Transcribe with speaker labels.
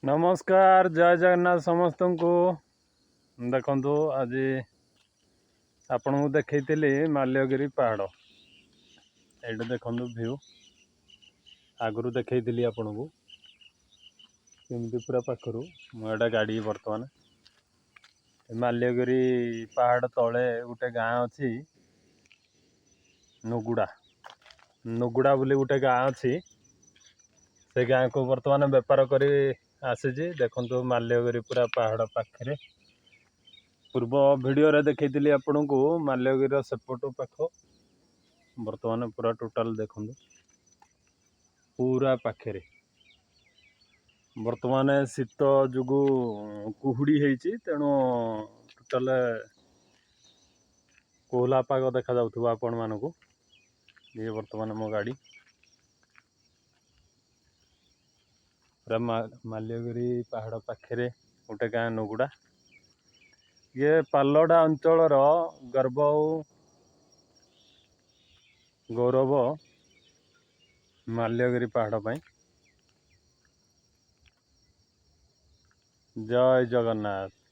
Speaker 1: ନମସ୍କାର, ଜୟ ଜଗନ୍ନାଥ ସମସ୍ତଙ୍କୁ। ଦେଖନ୍ତୁ, ଆଜି ଆପଣଙ୍କୁ ଦେଖେଇଥିଲି ମାଲ୍ୟଗିରି ପାହାଡ଼। ଏଇଠି ଦେଖନ୍ତୁ ଭିଉ, ଆଗରୁ ଦେଖେଇଥିଲି ଆପଣଙ୍କୁ କେମିତି ପୁରା ପାଖରୁ। ମୁଁ ଏଇଟା ଗାଡ଼ି ବର୍ତ୍ତମାନ ମାଲ୍ୟଗିରି ପାହାଡ଼ ତଳେ ଗୋଟେ ଗାଁ ଅଛି, ନୁଗୁଡ଼ା, ନୁଗୁଡ଼ା ବୋଲି ଗୋଟେ ଗାଁ ଅଛି। ସେ ଗାଁକୁ ବର୍ତ୍ତମାନ ବେପାର କରି ଆସିଛି। ଦେଖନ୍ତୁ, ମାଲ୍ୟଗିରି ପୁରା ପାହାଡ଼ ପାଖରେ। ପୂର୍ବ ଭିଡ଼ିଓରେ ଦେଖେଇଥିଲି ଆପଣଙ୍କୁ ମାଲ୍ୟଗିରିର ସେପଟ ପାଖ। ବର୍ତ୍ତମାନ ପୁରା ଟୋଟାଲ ଦେଖନ୍ତୁ, ପୁରା ପାଖରେ। ବର୍ତ୍ତମାନ ଶୀତ ଯୋଗୁଁ କୁହୁଡ଼ି ହେଇଛି, ତେଣୁ ଟୋଟାଲ କୋହଲା ପାଗ ଦେଖାଯାଉଥିବ ଆପଣମାନଙ୍କୁ। ଇଏ ବର୍ତ୍ତମାନ ମୋ ଗାଡ଼ି ପୁରା ମାଲ୍ୟଗିରି ପାହାଡ଼ ପାଖରେ ଗୋଟେ ଗାଁ ନୁଗୁଡ଼ା। ଇଏ ପାଲଡ଼ା ଅଞ୍ଚଳର ଗର୍ବ ଆଉ ଗୌରବ ମାଲ୍ୟଗିରି ପାହାଡ଼ ପାଇଁ। ଜୟ ଜଗନ୍ନାଥ।